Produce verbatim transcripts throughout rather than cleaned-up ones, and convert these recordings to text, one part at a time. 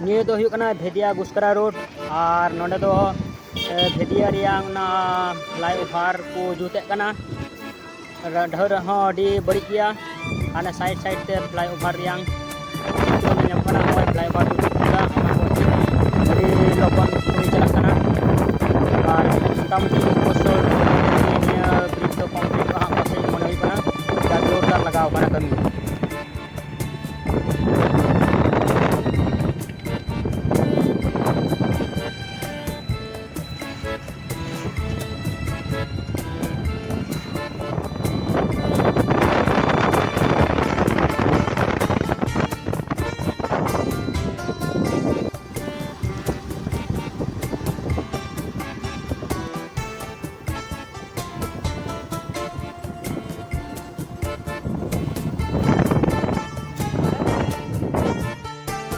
ᱱᱤᱭᱟᱹ ᱫᱚ ᱦᱩᱭᱩᱜ ᱠᱟᱱᱟ ᱵᱷᱮᱫᱤᱭᱟ ᱜᱩᱥᱠᱨᱟ ᱨᱳᱰ, ᱟᱨ ᱱᱚᱰᱮ ᱫᱚ, ᱮ, ᱵᱷᱮᱫᱤᱭᱟ ᱨᱮᱭᱟᱜ ᱚᱱᱟ ᱯᱷᱞᱟᱭ ᱳᱵᱷᱟᱨ ᱠᱚ ᱡᱩᱛᱮᱜ ᱠᱟᱱᱟ᱾ ᱰᱟᱹᱦᱟᱨ ᱦᱚᱸ ᱟᱹᱰᱤ ᱵᱟᱹᱲᱤᱡ ᱜᱮᱭᱟ᱾ ᱦᱟᱱᱮ ᱥᱟᱭᱤᱰ ᱥᱟᱭᱤᱰ ᱛᱮ ᱯᱷᱞᱟᱭ ᱳᱵᱷᱟᱨ ᱨᱮᱭᱟᱝ ᱪᱤᱛᱨᱚ ᱧᱮᱞ ᱧᱟᱢᱚᱜ ᱠᱟᱱᱟ᱾ ᱱᱚᱜᱼᱚᱭ ᱯᱷᱞᱟᱭ ᱳᱵᱷᱟᱨ ᱠᱚ ᱡᱩᱛ ᱠᱮᱫᱟ, ᱚᱱᱟ ᱠᱚ ᱟᱹᱰᱤ ᱞᱚᱜᱚᱱ ᱠᱟᱹᱢᱤ ᱪᱟᱞᱟᱜ ᱠᱟᱱᱟ᱾ ᱟᱨ ᱢᱚᱴᱟᱢᱩᱴᱤ ᱢᱤᱫ ᱵᱚᱪᱷᱚᱨ ᱱᱤᱭᱟᱹ ᱵᱨᱤᱡᱽ ᱫᱚ ᱠᱚᱢᱯᱞᱤᱴᱚᱜᱼᱟ ᱦᱟᱸᱜ ᱯᱟᱥᱮᱡ ᱢᱚᱱᱮ ᱦᱩᱭᱩᱜ ᱠᱟᱱᱟ, ᱡᱟ ᱡᱳᱨᱫᱟᱨ ᱞᱟᱜᱟᱣ ᱠᱟᱱᱟ ᱠᱟᱹᱢᱤ᱾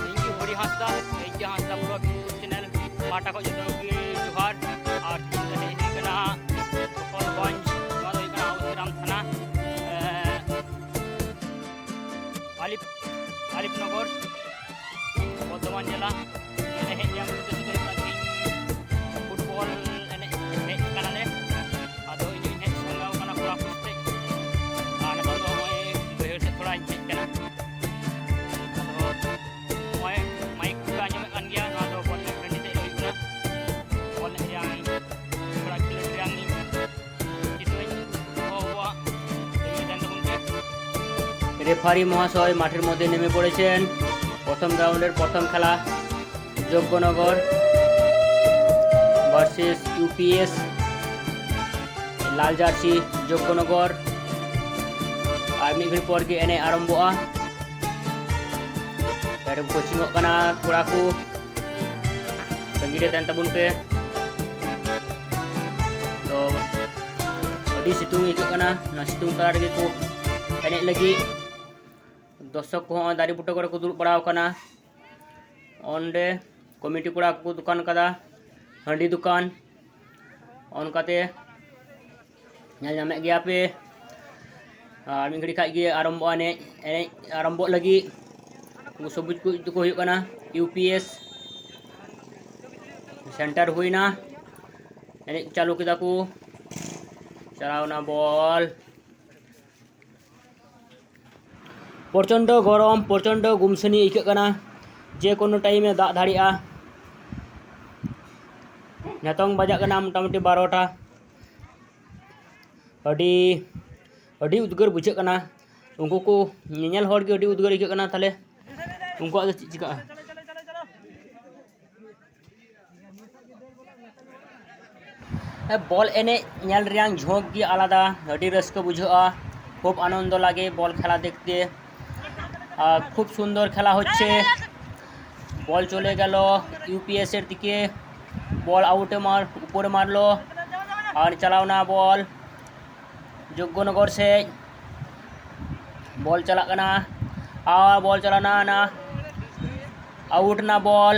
ᱤᱧ ᱜᱮ ᱦᱚᱨᱤ ᱦᱟᱸᱥᱫᱟ, ᱮᱭᱤᱪ ᱡᱮ ᱦᱟᱸᱥᱫᱟ ᱵᱞᱚᱜ ᱪᱮᱱᱮᱞ ᱯᱟᱦᱴᱟ ᱠᱷᱚᱱ ᱡᱚᱛᱚ ᱠᱚᱜᱮ ᱡᱚᱦᱟᱨ᱾ ᱟᱨ ᱛᱮᱦᱮᱧ ᱫᱚ ᱦᱮᱡ ᱦᱩᱭ ᱠᱟᱱᱟ ᱜᱳᱯᱟᱞᱜᱚᱸᱡᱽ, ᱱᱚᱣᱟ ᱫᱚ ᱦᱩᱭᱩᱜ ᱠᱟᱱᱟ ᱟᱣᱩᱥᱜᱨᱟᱢ ᱛᱷᱟᱱᱟ, ᱮᱸ, ᱟᱞᱤᱯ, ᱟᱞᱤᱯᱱᱚᱜᱚᱨ, ᱵᱚᱨᱫᱷᱚᱢᱟᱱ ᱡᱮᱞᱟ᱾ ᱱᱚᱰᱮ ᱦᱮᱡ ᱧᱟᱢ ᱠᱟᱛᱮ ᱫᱚ ᱦᱩᱭᱩᱜ ᱠᱟᱱᱟ ᱛᱮᱦᱮᱧ ᱯᱷᱩᱴᱵᱚᱞ ᱮᱱᱮᱡ ᱦᱮᱡ ᱠᱟᱱᱟᱞᱮ᱾ ᱟᱫᱚ ᱤᱧ ᱦᱚᱧ ᱦᱮᱡ ᱥᱟᱸᱜᱮ ᱟᱠᱟᱱᱟ ᱠᱚᱲᱟ ᱠᱚ ᱥᱟᱛᱮ᱾ ᱟᱨ ᱱᱤᱛᱚᱜ ᱫᱚ ᱱᱚᱜᱼᱚᱭ ᱵᱟᱹᱭᱦᱟᱹᱲ ᱥᱮᱫ ᱛᱷᱚᱲᱟᱧ ᱦᱮᱡ ᱠᱟᱱᱟ᱾ ᱟᱫᱚ ᱱᱚᱜᱼᱚᱭ ᱢᱟᱭᱤᱠ ᱠᱚᱯᱮ ᱟᱸᱡᱚᱢᱮᱫ ᱠᱟᱱ ᱜᱮᱭᱟ, ᱱᱚᱣᱟ ᱫᱚ ᱵᱚᱞ ᱮᱱᱮᱡ ᱴᱟᱺᱰᱤ ᱥᱮᱫ ᱦᱩᱭᱩᱜ ᱠᱟᱱᱟ᱾ ᱵᱚᱞ ᱮᱱᱮᱡ ᱨᱮᱭᱟᱝ, ᱛᱷᱚᱲᱟ ᱠᱷᱮᱞᱳᱰ ᱨᱮᱭᱟᱝ ᱪᱤᱛᱟᱹᱨ ᱫᱚᱦᱚ ᱠᱚᱣᱟ᱾ ᱛᱟᱦᱮᱱ ᱛᱟᱵᱚᱱ ᱯᱮ᱾ রেফারি মহাশয় মাঠের মধ্যে নেমে পড়েছেন। প্রথম রাউন্ডের প্রথম খেলা, যোগ্যনগর ভার্সেস ইউপিএস। লাল জার্সি যোগ্যনগর। ᱟᱨ ᱢᱤᱫ ᱜᱷᱟᱹᱲᱤᱡ ᱯᱚᱨ ᱜᱮ ᱮᱱᱮᱡ ᱟᱨᱟᱢᱵᱷᱚᱜᱼᱟ᱾ ᱮᱨᱮ ᱠᱳᱪᱤᱝᱚᱜ ᱠᱟᱱᱟ ᱠᱚᱲᱟ ᱠᱚ᱾ ᱛᱟᱺᱜᱤ ᱨᱮ ᱛᱟᱦᱮᱱ ᱛᱟᱵᱚᱱ ᱯᱮ᱾ ᱛᱚ, ᱟᱹᱰᱤ ᱥᱤᱛᱩᱝ ᱟᱹᱭᱠᱟᱹᱜ ᱠᱟᱱᱟ᱾ ᱱᱚᱣᱟ ᱥᱤᱛᱩᱝ ᱛᱟᱞᱟ ᱨᱮᱜᱮ ᱠᱚ ᱮᱱᱮᱡ ᱞᱟᱹᱜᱤᱫ᱾ ᱫᱚᱨᱥᱚᱠ ᱠᱚᱦᱚᱸ ᱫᱟᱨᱮ ᱵᱩᱴᱟᱹ ᱠᱚᱨᱮ ᱠᱚ ᱫᱩᱲᱩᱵ ᱵᱟᱲᱟ ᱟᱠᱟᱱᱟ᱾ ᱚᱸᱰᱮ ᱠᱚᱢᱤᱴᱤ ᱠᱚᱲᱟ ᱠᱚᱠᱚ ᱫᱚᱠᱟᱱ ᱠᱟᱫᱟ, ᱦᱟᱺᱰᱤ ᱫᱚᱠᱟᱱ᱾ ᱚᱱᱠᱟᱛᱮ ᱧᱮᱞ ᱧᱟᱢᱮᱫ ᱜᱮᱭᱟ ᱯᱮ᱾ ᱟᱨ ᱢᱤᱫ ᱜᱷᱟᱹᱲᱤ ᱠᱷᱟᱡ ᱜᱮ ᱟᱨᱟᱢᱵᱷᱚᱜᱼᱟ ᱮᱱᱮᱡ, ᱮᱱᱮᱡ ᱟᱨᱟᱢᱵᱷᱚᱜ ᱞᱟᱹᱜᱤᱫ᱾ ᱩᱱᱠᱩ ᱥᱚᱵᱩᱡ ᱠᱚ ᱫᱚᱠᱚ ᱦᱩᱭᱩᱜ ᱠᱟᱱᱟ ᱤᱭᱩ ᱯᱤ ᱮᱥ᱾ ᱥᱮᱱᱴᱟᱨ ᱦᱩᱭᱱᱟ, ᱮᱱᱮᱡ ᱪᱟᱹᱞᱩ ᱠᱮᱫᱟ ᱠᱚ, ᱪᱟᱞᱟᱣᱱᱟ ᱵᱚᱞ᱾ ᱯᱨᱚᱪᱚᱱᱰᱚ ᱜᱚᱨᱚᱢ, ᱯᱨᱚᱪᱚᱱᱰᱚ ᱜᱩᱢᱥᱟᱹᱱᱤ ᱟᱹᱭᱠᱟᱹᱜ ᱠᱟᱱᱟ, ᱡᱮ ᱠᱳᱱᱳ ᱴᱟᱭᱤᱢᱮ ᱫᱟᱜ ᱫᱟᱲᱮᱭᱟᱜᱼᱟ᱾ ᱱᱤᱛᱚᱝ ᱵᱟᱡᱟᱜ ᱠᱟᱱᱟ ᱢᱚᱴᱟᱢᱩᱴᱤ ᱵᱟᱨᱚᱴᱟ᱾ ᱟᱹᱰᱤ ᱟᱹᱰᱤ ᱩᱫᱽᱜᱟᱹᱨ ᱵᱩᱡᱷᱟᱹᱜ ᱠᱟᱱᱟ᱾ ᱩᱱᱠᱩ ᱠᱚ ᱧᱮᱧᱮᱞ ᱦᱚᱲ ᱜᱮ ᱟᱹᱰᱤ ᱩᱫᱽᱜᱟᱹᱨ ᱟᱹᱭᱠᱟᱹᱜ ᱠᱟᱱᱟ᱾ ᱛᱟᱦᱞᱮ ᱩᱱᱠᱩᱣᱟᱜ ᱫᱚ ᱪᱮᱫ ᱪᱤᱠᱟᱹᱜᱼᱟ? ᱵᱚᱞ ᱮᱱᱮᱡ ᱧᱮᱞ ᱨᱮᱭᱟᱝ ᱡᱷᱳᱸᱠ ᱜᱮ ᱟᱞᱟᱫᱟ, ᱟᱹᱰᱤ ᱨᱟᱹᱥᱠᱟᱹ ᱵᱩᱡᱷᱟᱹᱜᱼᱟ, খুব আনন্দ লাগে বল খেলা দেখতে। আর খুব সুন্দর খেলা হচ্ছে। বল চলে গেল ইউপিএস এর দিকে, বল আউটে মার উপরে মারলো, আর চালাও না বল যোগ্যনগর সেজ। বল চালাক ᱠᱟᱱᱟ, ᱟᱨ ᱵᱚᱞ ᱪᱟᱞᱟᱣᱱᱟ, ᱟᱣᱩᱴ ᱮᱱᱟ ᱵᱚᱞ᱾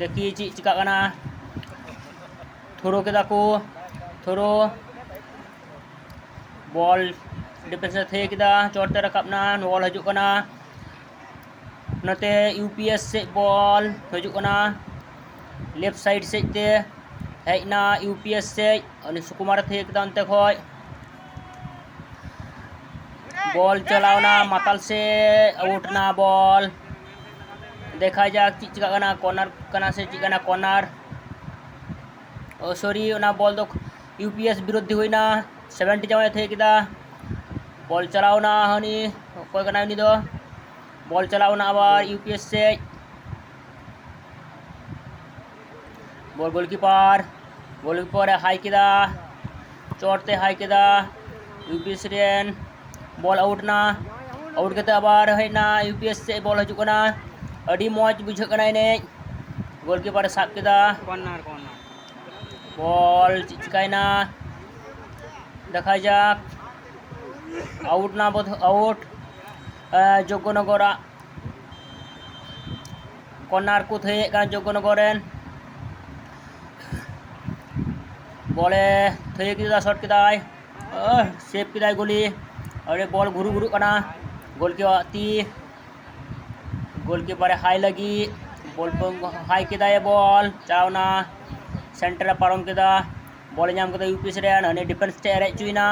ᱫᱮᱠᱷᱤ ᱪᱮᱫ ᱪᱤᱠᱟᱹᱜ ᱠᱟᱱᱟ᱾ ᱛᱷᱨᱳ ᱠᱮᱫᱟ ᱠᱚ, ᱛᱷᱨᱳ᱾ ᱵᱚᱞ ᱰᱤᱯᱷᱮᱱᱥ ᱮ ᱛᱷᱤᱭᱟᱹ ᱠᱮᱫᱟ, ᱪᱚᱴ ᱛᱮ ᱨᱟᱠᱟᱵ ᱮᱱᱟ, ᱵᱚᱞ ᱦᱤᱡᱩᱜ ᱠᱟᱱᱟ᱾ ᱱᱚᱛᱮ ᱤᱭᱩ ᱯᱤ ᱮᱥ ᱥᱮᱫ ᱵᱚᱞ ᱦᱤᱡᱩᱜ ᱠᱟᱱᱟ, ᱞᱮᱯᱷᱴ ᱥᱟᱭᱤᱰ ᱥᱮᱫ ᱛᱮ ᱦᱮᱡ ᱮᱱᱟ ᱤᱭᱩ ᱯᱤ ᱮᱥ ᱥᱮᱫ, ᱩᱱᱤ ᱥᱩᱠᱩᱢᱟᱨᱮ ᱛᱷᱤᱭᱟᱹ ᱠᱮᱫᱟ ᱚᱱᱛᱮ ᱠᱷᱚᱡ᱾ ᱵᱚᱞ ᱪᱟᱞᱟᱣᱱᱟ ᱢᱟᱛᱟᱞ ᱥᱮᱫ, ᱟᱣᱩᱴ ᱮᱱᱟ ᱵᱚᱞ᱾ ᱫᱮᱠᱷᱟ ᱡᱟᱠ ᱪᱮᱫ ᱪᱤᱠᱟᱹᱜ ᱠᱟᱱᱟ, ᱠᱚᱨᱱᱟᱨ ᱠᱟᱱᱟ ᱥᱮ ᱪᱮᱫ ᱠᱟᱱᱟ, ᱠᱚᱨᱱᱟᱨ᱾ ᱳ ᱥᱚᱨᱤ, ᱚᱱᱟ ᱵᱚᱞ ᱫᱚ ᱤᱭᱩ ᱯᱤ ᱮᱥ ᱵᱤᱨᱩᱫᱽᱫᱷᱤ ᱦᱩᱭᱱᱟ, ᱥᱮᱵᱷᱮᱱᱴᱤ ᱡᱟᱢᱟᱭ ᱛᱷᱤᱭᱟᱹ ᱠᱮᱫᱟ᱾ ᱵᱚᱞ ᱪᱟᱞᱟᱣᱱᱟ, ᱦᱟᱹᱱᱤ ᱚᱠᱚᱭ ᱠᱟᱱᱟᱭ ᱩᱱᱤ ᱫᱚ? ᱵᱚᱞ ᱪᱟᱞᱟᱣᱱᱟ ᱟᱵᱟᱨ ᱤᱭᱩ ᱯᱤ ᱮᱥ ᱥᱮᱫ᱾ ᱵᱚᱞ ᱜᱳᱞᱠᱤᱯᱟᱨ, ᱜᱳᱞᱠᱤᱯᱟᱨ ᱮ ᱦᱟᱭ ᱠᱮᱫᱟ, ᱪᱚᱴ ᱛᱮ ᱦᱟᱭ ᱠᱮᱫᱟ, ᱤᱭᱩ ᱯᱤ ᱮᱥ ᱨᱮᱱ ᱵᱚᱞ ᱟᱣᱩᱴ ᱮᱱᱟ᱾ ᱟᱣᱩᱴ ᱠᱟᱛᱮ ᱟᱵᱟᱨ ᱦᱮᱡ ᱮᱱᱟ ᱤᱭᱩ ᱯᱤ ᱮᱥ ᱥᱮᱫ, ᱵᱚᱞ ᱦᱤᱡᱩᱜ ᱠᱟᱱᱟ᱾ ᱟᱹᱰᱤ ᱢᱚᱡᱽ ᱵᱩᱡᱷᱟᱹᱜ ᱠᱟᱱᱟ ᱮᱱᱮᱡ᱾ ᱜᱳᱞᱠᱤᱯᱟᱨ ᱮ ᱥᱟᱵ ᱠᱮᱫᱟ᱾ Corner, corner. ᱵᱚᱞ ᱪᱮᱫ ᱪᱤᱠᱟᱭᱱᱟ? ᱫᱮᱠᱷᱟ ᱡᱟᱠ᱾ ᱟᱣᱩᱴ ᱮᱱᱟ ᱵᱚᱫᱷ-, ᱟᱣᱩᱴ᱾ ᱮ, ᱡᱳᱜᱽᱜᱚᱱᱚᱜᱚᱨᱟᱜ ᱠᱚᱨᱱᱟᱨ ᱠᱚ ᱛᱷᱟᱹᱭᱮᱫ ᱠᱟᱱ ᱡᱳᱜᱽᱜᱚᱱᱚᱜᱚᱨ ᱨᱮᱱ᱾ ᱵᱚᱞᱮ ᱛᱷᱟᱹᱭᱟᱹ ᱠᱮᱫᱟ, ᱥᱚᱴ ᱠᱮᱫᱟᱭ᱾ ᱟᱦ, ᱥᱮᱵᱷ ᱠᱮᱫᱟᱭ ᱜᱩᱞᱤ᱾ ᱟᱨᱮ ᱵᱚᱞ ᱜᱷᱩᱨᱩ ᱜᱷᱩᱨᱩᱜ ᱠᱟᱱᱟ᱾ ᱜᱳᱞᱠᱤᱯᱟᱨ ᱛᱤ, ᱜᱳᱞᱠᱤᱯᱟᱨᱮ ᱦᱟᱭ ᱞᱟᱹᱜᱤᱫ, ᱵᱚᱞ ᱦᱟᱭ ᱠᱮᱫᱟᱭ, ᱵᱚᱞ ᱪᱟᱞᱟᱣᱱᱟ, ᱥᱮᱱᱴᱟᱨᱮ ᱯᱟᱨᱚᱢ ᱠᱮᱫᱟ, ᱵᱚᱞ ᱧᱟᱢ ᱠᱮᱫᱟ ᱤᱭᱩ ᱯᱤ ᱮᱥ ᱨᱮᱱ, ᱩᱱᱤ ᱰᱤᱯᱷᱮᱱᱥ ᱴᱷᱮᱱ ᱮ ᱨᱮᱡ ᱦᱚᱪᱚᱭᱮᱱᱟ᱾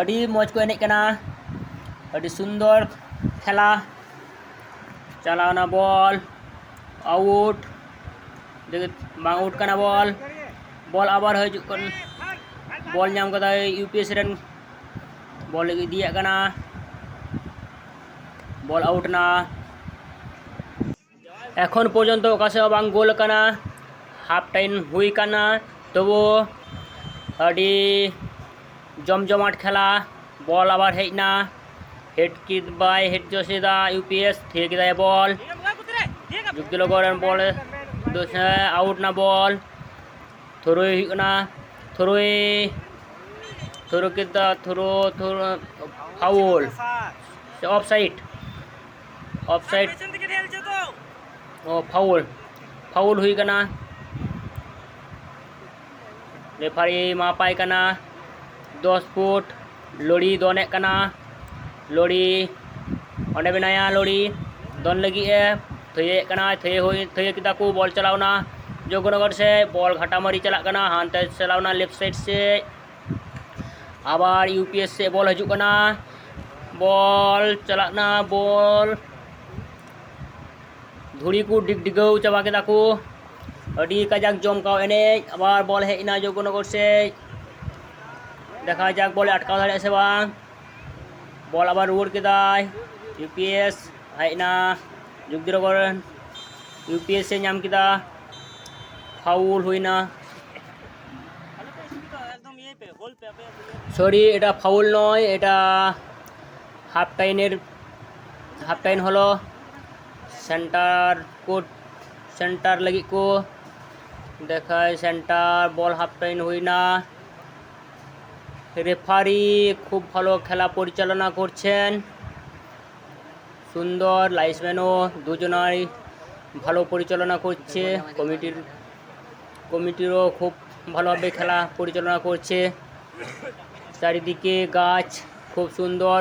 ᱟᱹᱰᱤ ᱢᱚᱡᱽ ᱠᱚ ᱮᱱᱮᱡ ᱠᱟᱱᱟ, ᱟᱹᱰᱤ ᱥᱩᱱᱫᱚᱨ ᱠᱷᱮᱞᱟ᱾ ᱪᱟᱞᱟᱣᱱᱟ ᱵᱚᱞ, ᱟᱣᱩᱴ, ᱵᱟᱝ ᱟᱣᱩᱴ ᱠᱟᱱᱟ ᱵᱚᱞ, ᱵᱚᱞ ᱟᱵᱟᱨ ᱦᱤᱡᱩᱜ ᱠᱟᱱ, ᱵᱚᱞ ᱧᱟᱢ ᱠᱟᱫᱟᱭ ᱤᱭᱩ ᱯᱤ ᱮᱥ ᱨᱮᱱ, ᱵᱚᱞ ᱤᱫᱤᱭᱟᱜ ᱠᱟᱱᱟ, ᱵᱚᱞ ᱟᱣᱩᱴ ᱮᱱᱟ᱾ ᱮᱠᱷᱚᱱ ᱯᱚᱨᱡᱚᱱᱛᱚ ᱚᱠᱟ ᱥᱮᱫ ᱦᱚᱸ ᱵᱟᱝ ᱜᱳᱞ ᱟᱠᱟᱱᱟ, ᱦᱟᱯ ᱴᱟᱭᱤᱢ ᱦᱩᱭ ᱟᱠᱟᱱᱟ, ᱛᱚᱵᱩ ᱟᱹᱰᱤ ᱡᱚᱢᱡᱚᱢᱟᱴ ᱠᱷᱮᱞᱟ᱾ ᱵᱚᱞ ᱟᱵᱟᱨ ᱦᱮᱡ ᱮᱱᱟ, ᱦᱮᱰ ᱠᱮᱫ ᱵᱟᱭ ᱦᱮᱰ ᱡᱚᱥ ᱮᱫᱟ ᱤᱭᱩ ᱯᱤ ᱮᱥ, ᱛᱷᱤᱭᱟᱹ ᱠᱮᱫᱟᱭ ᱵᱚᱞ, ᱡᱩᱠᱛᱤ ᱱᱚᱜᱚᱨ ᱨᱮᱱ ᱵᱚᱞ ᱟᱣᱩᱴ ᱮᱱᱟ ᱵᱚᱞ, ᱛᱷᱨᱳᱭ ᱦᱩᱭᱩᱜ ᱠᱟᱱᱟ, ᱛᱷᱨᱳᱭ ᱛᱷᱨᱳ ᱠᱮᱫᱟ, ᱛᱷᱨᱳ ᱛᱷᱨᱳ ᱯᱷᱟᱣᱩᱞ ᱥᱮ ᱚᱯᱷ ᱥᱟᱭᱤᱰ? ᱚᱯᱷ ᱥᱟᱭᱤᱰ, ᱚ ᱯᱷᱟᱣᱩᱞ, ᱯᱷᱟᱣᱩᱞ ᱦᱩᱭ ᱠᱟᱱᱟ᱾ ᱨᱮᱯᱷᱟᱨᱤ ᱢᱟᱯᱟᱭ ᱠᱟᱱᱟ ᱫᱚᱥ ᱯᱷᱩᱴ᱾ ᱞᱚᱲᱤ ᱫᱚᱱᱮᱫ ᱠᱟᱱᱟ, ᱞᱚᱲᱤ ᱚᱸᱰᱮ ᱢᱮᱱᱟᱭᱟ, ᱞᱚᱲᱤ ᱫᱚᱱ ᱞᱟᱹᱜᱤᱫ ᱮ ᱛᱷᱟᱹᱭᱟᱹᱭᱮᱫ ᱠᱟᱱᱟ, ᱛᱷᱟᱹᱭᱟᱹ ᱦᱩᱭ, ᱛᱷᱟᱹᱭᱟᱹ ᱠᱮᱫᱟ ᱠᱚ, ᱵᱚᱞ ᱪᱟᱞᱟᱣᱱᱟ ᱡᱚᱜᱽᱱᱚᱜᱚᱨ ᱥᱮᱫ, ᱵᱚᱞ ᱜᱷᱟᱴᱟᱢᱟᱨᱤ ᱪᱟᱞᱟᱜ ᱠᱟᱱᱟ, ᱦᱟᱱᱛᱮ ᱪᱟᱞᱟᱣᱱᱟ ᱞᱮᱯᱷᱴ ᱥᱟᱭᱤᱰ ᱥᱮᱫ, ᱟᱵᱟᱨ ᱤᱭᱩ ᱯᱤ ᱮᱥ ᱥᱮᱫ ᱵᱚᱞ ᱦᱤᱡᱩᱜ ᱠᱟᱱᱟ, ᱵᱚᱞ ᱪᱟᱞᱟᱜ ᱠᱟᱱᱟ, ᱵᱚᱞ ᱫᱷᱩᱲᱤ ᱠᱚ ᱰᱤᱜᱽ ᱰᱤᱜᱟᱹᱣ ᱪᱟᱵᱟ ᱠᱮᱫᱟ ᱠᱚ᱾ ᱟᱹᱰᱤ ᱠᱟᱡᱟᱠ ᱡᱚᱢᱠᱟᱣ ᱮᱱᱮᱡ᱾ ᱟᱵᱟᱨ ᱵᱚᱞ ᱦᱮᱡ ᱮᱱᱟ ᱡᱚᱜᱽᱱᱚᱜᱚᱨ ᱥᱮᱫ᱾ ᱫᱮᱠᱷᱟ ᱡᱟᱠ ᱵᱚᱞᱮ ᱟᱴᱠᱟᱣ ᱫᱟᱲᱮᱭᱟᱜᱼᱟ ᱥᱮ ᱵᱟᱝ᱾ ᱵᱚᱞ ᱟᱵᱟᱨ ᱨᱩᱣᱟᱹᱲ ᱠᱮᱫᱟᱭ ᱤᱭᱩ ᱯᱤ ᱮᱥ᱾ ᱦᱮᱡ ᱮᱱᱟ ᱡᱩᱜᱽᱫᱤᱱᱚᱜᱚᱨ᱾ ᱤᱭᱩ ᱯᱤ ᱮᱥ ᱮ ᱧᱟᱢ ᱠᱮᱫᱟ, ᱯᱷᱟᱣᱩᱞ ᱦᱩᱭᱱᱟ᱾ সরি, এটা ফাউল নয়, এটা হাফ টাইনের, হাফ টাইম হলো। সেন্টার কোর্ট, সেন্টার ᱞᱟᱹᱜᱤᱫ ᱠᱚ ᱫᱮᱠᱷᱟᱭ, ᱥᱮᱱᱴᱟᱨ ᱵᱚᱞ ᱦᱟᱯ ᱴᱟᱭᱤᱢ ᱦᱩᱭᱱᱟ᱾ রেফারি খুব ভালো খেলা পরিচালনা করছেন। সুন্দর লাইন্সম্যানও দুজনাই ভালো পরিচালনা করছে। কমিটির, কমিটিরও খুব ভালোভাবে খেলা পরিচালনা করছে। চারিদিকে গাছ, খুব সুন্দর।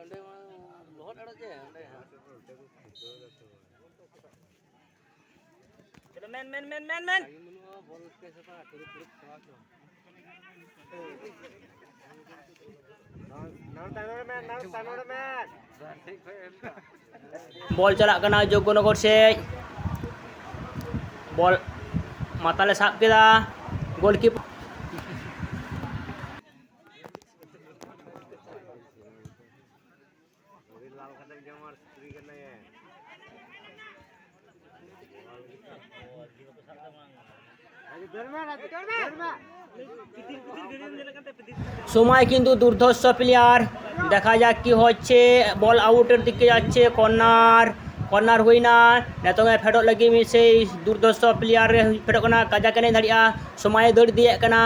ᱚᱸᱰᱮ ᱢᱟ ᱞᱚᱦᱚᱫ ᱟᱲᱟᱜ ᱪᱮ ᱚᱸᱰᱮ ᱦᱟᱸᱜ᱾ ᱪᱚᱞᱚ ᱢᱮᱱ, ᱢᱮᱱ, ᱢᱮᱱ, ᱢᱮᱱ, ᱢᱮᱱ᱾ ᱵᱟᱹᱱᱩᱜᱼᱟ, ᱵᱚᱞ ᱠᱮ ᱥᱟᱯᱷᱟ, ᱠᱩᱨᱩᱯ, ᱠᱩᱨᱩᱯ ᱥᱟᱯᱷᱟ ᱠᱚ᱾ ᱵᱚᱞ ᱪᱟᱞᱟᱜ ᱠᱟᱱᱟ ᱡᱳᱜᱽᱜᱚᱱᱚᱜᱚᱨ ᱥᱮᱫ᱾ ᱵᱚᱞ ᱢᱟᱛᱟᱞᱮ ᱥᱟᱵ ᱠᱮᱫᱟ, ᱜᱳᱞᱠᱤᱯᱟᱨ᱾ সময় কিন্তু দুর্ধর্ষ প্লেয়ার। দেখা যাক কি হচ্ছে, বল আউটের দিকে যাচ্ছে, কর্নার। ᱠᱚᱨᱱᱟᱨ ᱦᱩᱭᱱᱟ᱾ ᱱᱤᱛᱚᱝ ᱮ ᱯᱷᱮᱰᱚᱜ ᱞᱟᱹᱜᱤᱫ ᱢᱤᱫ ᱥᱮᱭ ᱫᱩᱨᱫᱚᱨᱥᱚ ᱯᱞᱮᱭᱟᱨ ᱮ ᱯᱷᱮᱰᱚᱜ ᱠᱟᱱᱟ, ᱠᱟᱡᱟᱠ ᱮᱱᱮᱡ ᱫᱟᱲᱮᱭᱟᱜᱼᱟ, ᱥᱚᱢᱚᱭᱮ ᱫᱟᱹᱲ ᱤᱫᱤᱭᱮᱫ ᱠᱟᱱᱟ᱾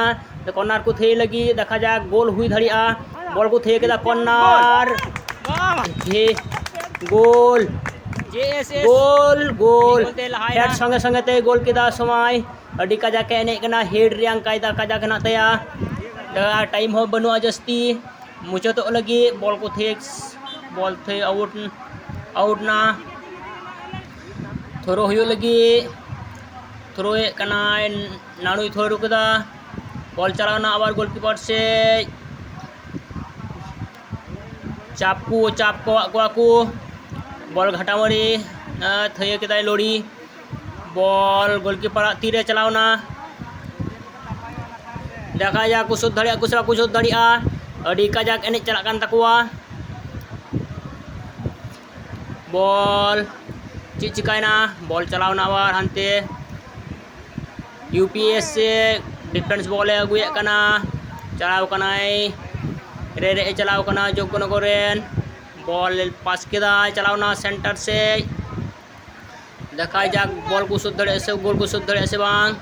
ᱠᱚᱨᱱᱟᱨ ᱠᱚ ᱛᱷᱤᱭᱟᱹ ᱞᱟᱹᱜᱤᱫ ᱫᱮᱠᱷᱟ ᱡᱟᱠ ᱜᱳᱞ ᱦᱩᱭ ᱫᱟᱲᱮᱭᱟᱜᱼᱟ᱾ ᱵᱚᱞ ᱠᱚ ᱛᱷᱤᱭᱟᱹ ᱠᱮᱫᱟ, ᱠᱚᱨᱱᱟᱨ᱾ ᱡᱮ ᱜᱳᱞ, ᱡᱮ ᱮᱥ ᱮᱥ ᱜᱳᱞ, ᱜᱳᱞ᱾ ᱜᱳᱞ ᱛᱮ ᱞᱟᱦᱟᱭᱮᱱᱟ᱾ ᱯᱷᱮᱰ ᱥᱚᱸᱜᱮ ᱥᱚᱸᱜᱮ ᱛᱮ ᱜᱳᱞ ᱠᱮᱫᱟ ᱥᱚᱢᱟᱭ᱾ ᱟᱹᱰᱤ ᱠᱟᱡᱟᱠ ᱮ ᱮᱱᱮᱡ ᱠᱟᱱᱟ, ᱦᱮᱰ ᱨᱮᱭᱟᱜ ᱠᱟᱭᱫᱟ ᱠᱟᱡᱟᱠ ᱦᱮᱱᱟᱜ ᱛᱟᱭᱟ᱾ ᱴᱟᱭᱤᱢ ᱦᱚᱸ ᱵᱟᱹᱱᱩᱜᱼᱟ ᱡᱟᱹᱥᱛᱤ, ᱢᱩᱪᱟᱹᱫᱚᱜ ᱞᱟᱹᱜᱤᱫ᱾ ᱵᱚᱞ ᱠᱚ ᱛᱷᱤᱠ, ᱵᱚᱞ ᱛᱷᱤᱠ ᱟᱣᱩᱴ, ᱟᱣᱩᱴ ᱱᱟ᱾ ᱛᱷᱨᱳ ᱦᱩᱭᱩᱜ ᱞᱟᱹᱜᱤᱫ, ᱛᱷᱨᱳᱭᱮᱫ ᱠᱟᱱᱟᱭ, ᱱᱟᱲᱩᱭ ᱛᱷᱨᱳ ᱠᱮᱫᱟ᱾ ᱵᱚᱞ ᱪᱟᱞᱟᱣ ᱮᱱᱟ ᱟᱵᱟᱨ ᱜᱳᱞᱠᱤᱯᱟᱨ ᱥᱮᱫ᱾ ᱪᱟᱯ ᱠᱚ, ᱪᱟᱯ ᱠᱚᱣᱟᱜ ᱠᱚᱣᱟ ᱠᱚ᱾ ᱵᱚᱞ ᱜᱷᱟᱴᱟᱢᱟᱹᱲᱤ, ᱟᱸ, ᱛᱷᱟᱹᱭᱟᱹ ᱠᱮᱫᱟᱭ ᱞᱚᱲᱤ᱾ ᱵᱚᱞ ᱜᱳᱞᱠᱤᱯᱟᱨᱟᱜ ᱛᱤᱨᱮ ᱪᱟᱞᱟᱣᱱᱟ᱾ ᱫᱮᱠᱷᱟ ᱡᱟᱠ ᱠᱚ ᱥᱳᱫᱷ ᱫᱟᱲᱮᱭᱟᱜᱼᱟ ᱠᱚ ᱥᱮ ᱵᱟᱠᱚ ᱥᱳᱫᱷ ᱫᱟᱲᱮᱭᱟᱜᱼᱟ᱾ ᱟᱹᱰᱤ ᱠᱟᱡᱟᱠ ᱮᱱᱮᱡ ᱪᱟᱞᱟᱜ ᱠᱟᱱ ᱛᱟᱠᱚᱣᱟ᱾ ᱵᱚᱞ ᱪᱮᱫ ᱪᱤᱠᱟᱭᱱᱟ? ᱵᱚᱞ ᱪᱟᱞᱟᱣᱱᱟ ᱟᱵᱟᱨ ᱦᱟᱱᱛᱮ᱾ ᱤᱭᱩ ᱯᱤ ᱮᱥ ᱥᱮ ᱰᱤᱯᱷᱮᱱᱥ ᱵᱚᱞᱮ ᱟᱹᱜᱩᱭᱮᱫ ᱠᱟᱱᱟ᱾ ᱪᱟᱞᱟᱣ ᱠᱟᱱᱟᱭ, ᱨᱮ ᱨᱮ ᱪᱟᱞᱟᱣ ᱠᱟᱱᱟ ᱡᱳᱜᱽᱜᱚᱱᱚᱜᱚᱨ ᱨᱮᱱ᱾ ᱵᱚᱞ ᱯᱟᱥ ᱠᱮᱫᱟᱭ, ᱪᱟᱞᱟᱣᱱᱟ ᱥᱮᱱᱴᱟᱨ ᱥᱮᱫ᱾ ᱫᱮᱠᱷᱟ ᱡᱟᱠ ᱵᱚᱞ ᱠᱚ ᱥᱳᱫᱷ ᱫᱟᱲᱮᱭᱟᱜᱼᱟ ᱥᱮ ᱜᱳᱞ ᱠᱚ ᱥᱳᱫᱷ ᱫᱟᱲᱮᱭᱟᱜᱼᱟ ᱥᱮ ᱵᱟᱝ᱾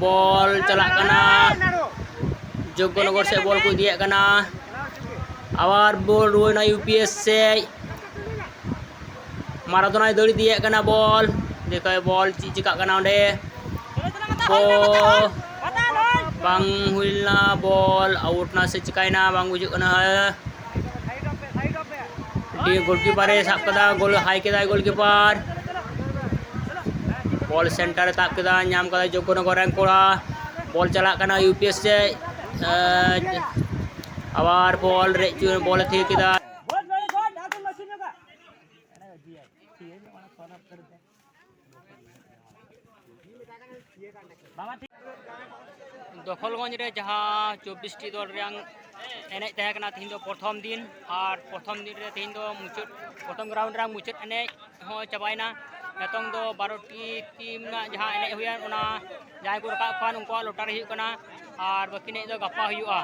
ᱵᱚᱞ ᱪᱟᱞᱟᱜ ᱠᱟᱱᱟ, ᱡᱳᱜᱽᱜᱚᱱᱚᱜᱚᱨ ᱥᱮᱫ ᱵᱚᱞ ᱠᱚ ᱤᱫᱤᱭᱮᱫ ᱠᱟᱱᱟ᱾ ᱟᱵᱟᱨ ᱵᱚᱞ ᱨᱩᱣᱟᱹᱲᱱᱟ ᱤᱭᱩ ᱯᱤ ᱮᱥ ᱥᱮᱫ᱾ ᱢᱟᱨᱟᱫᱳᱱᱟᱭ ᱫᱟᱹᱲ ᱤᱫᱤᱭᱮᱫ ᱠᱟᱱᱟ ᱵᱚᱞ᱾ ᱫᱮᱠᱷᱟᱭ ᱵᱚᱞ ᱪᱮᱫ ᱪᱤᱠᱟᱜ ᱠᱟᱱᱟ ᱚᱸᱰᱮ᱾ ᱵᱚ-, ᱵᱟᱝ ᱦᱩᱭ ᱞᱮᱱᱟ, ᱵᱚᱞ ᱟᱣᱩᱴ ᱱᱟ ᱥᱮ ᱪᱤᱠᱟᱭᱱᱟ ᱵᱟᱝ ᱵᱩᱡᱷᱟᱹᱜ ᱠᱟᱱᱟ᱾ ᱟᱹᱰᱤ ᱜᱳᱞᱠᱤᱯᱟᱨᱮ ᱥᱟᱵ ᱠᱟᱫᱟ, ᱜᱳᱞ ᱦᱟᱭ ᱠᱮᱫᱟᱭ ᱜᱳᱞᱠᱤᱯᱟᱨ᱾ ᱵᱚᱞ ᱥᱮᱱᱴᱟᱨ ᱮ ᱛᱟᱵ ᱠᱮᱫᱟ, ᱧᱟᱢ ᱠᱟᱫᱟᱭ ᱡᱳᱜᱽᱜᱚᱱᱚᱜᱚᱨ ᱨᱮᱱ ᱠᱚᱲᱟ᱾ ᱵᱚᱞ ᱪᱟᱞᱟᱜ ᱠᱟᱱᱟ ᱤᱭᱩ ᱯᱤ ᱮᱥ ᱥᱮᱫ᱾ ᱮᱸ, ᱟᱵᱟᱨ ᱵᱚᱞ ᱨᱮᱡ ᱪᱩ-, ᱵᱚᱞ ᱮ ᱛᱷᱤᱭᱟᱹ ᱠᱮᱫᱟ᱾ ᱫᱚᱠᱷᱚᱞᱜᱚᱸᱡᱽ ᱨᱮ ᱡᱟᱦᱟᱸ ᱪᱚᱵᱵᱤᱥ ᱴᱤ ᱫᱚᱞ ᱨᱮᱭᱟᱝ ᱮᱱᱮᱡ ᱛᱟᱦᱮᱸ ᱠᱟᱱᱟ, ᱛᱮᱦᱮᱧ ᱫᱚ ᱯᱨᱚᱛᱷᱚᱢ ᱫᱤᱱ, ᱟᱨ ᱯᱨᱚᱛᱷᱚᱢ ᱫᱤᱱ ᱨᱮ ᱛᱮᱦᱮᱧ ᱫᱚ ᱢᱩᱪᱟᱹᱫ, ᱯᱨᱚᱛᱷᱚᱢ ᱨᱟᱣᱩᱱᱰ ᱨᱮᱭᱟᱜ ᱢᱩᱪᱟᱹᱫ ᱮᱱᱮᱡ ᱦᱚᱸ ᱪᱟᱵᱟᱭᱮᱱᱟ᱾ ᱱᱤᱛᱚᱝ ᱫᱚ ᱵᱟᱨᱚ ᱴᱤ ᱴᱤᱢ ᱨᱮᱱᱟᱜ ᱡᱟᱦᱟᱸ ᱮᱱᱮᱡ ᱦᱩᱭᱮᱱ, ᱚᱱᱟ ᱡᱟᱦᱟᱸᱭ ᱠᱚ ᱨᱟᱠᱟᱵ ᱠᱷᱟᱱ ᱩᱱᱠᱩᱣᱟᱜ ᱞᱚᱴᱟᱨᱤ ᱦᱩᱭᱩᱜ ᱠᱟᱱᱟ, ᱟᱨ ᱵᱟᱹᱠᱤ ᱮᱱᱮᱡ ᱫᱚ ᱜᱟᱯᱟ ᱦᱩᱭᱩᱜᱼᱟ᱾